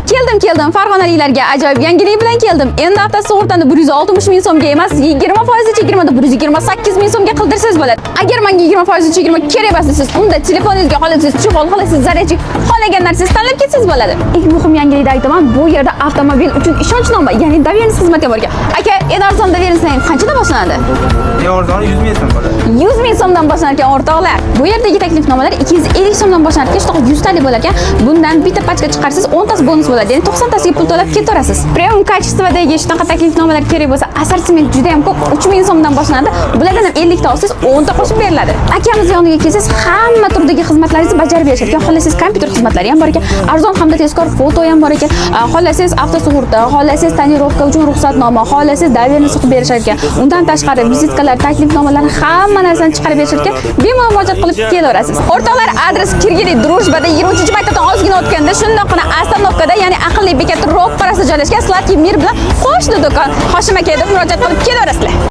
Keldim, keldim. Farg'onaliklarga ajoyib yangilik bilan keldim. Endi avtosug'urtani 160 ming so'mga emas, 20% chegirmada 128 ming so'mga qildirsangiz bo'ladi. Agar menga 20% chegirma kerak emas desangiz, unda telefoningizga xohlasangiz чехол, xohlasangiz зарядчик, xohlagan narsangizni tanlab ketsangiz bo'ladi. Eng muhim yangilikni aytaman, bu yerda avtomobil uchun ishonchnoma, ya'ni доверенность xizmati bor ekan. Aka, eng arzon доверенность qanchadan boshlanadi? Eng arzoni 100 ming so'm bo'ladi. 100 ming so'mdan boshlanar ekan, o'rtoqlar. Bu yerdagi taklifnomalar 250 so'mdan boshlanar ekan, shunaqa 100 talik bo'lar ekan. Bundan bitta pachka chiqarsangiz 10 tasi bonus bo'ladi. Ya'ni 90 tasiga pul to'lab ketaverasiz. Premium качество dagi shunaqa taklifnomalar kerak bo'lsa, assortiment juda ham ko'p, 3000 so'mdan boshlanadi. Bulardan ham 50 ta olsangiz 10 ta qo'shib beriladi. Akamiz yoniga kelsangiz, hamma turdagi xizmatlaringizni bajarib berishar ekan. Xohlasangiz, kompyuter xizmatlari ham bor ekan, arzon hamda tezkor foto ham bor ekan. Xohlasangiz avtosug'urta, xohlasangiz тонировка uchun ruxsatnoma, xohlasangiz доверенность qilib berishar ekan. Undan tashqari vizitkalar, taklifnomalar, hamma narsani chiqarib berishar ekan. Bemalol murojaat qilib kelaverasiz. O'rtoqlar, adres Kirgili Дружба da, 23-maktabdan ozgina o'tganda, shundoqqina остановка da, ya'ni aqlli bekatning ro'parasida joylashgan Сладкий Мир bilan qo'shni do'kon. Hoshim aka deb murojaat qilib kelaverasizlar.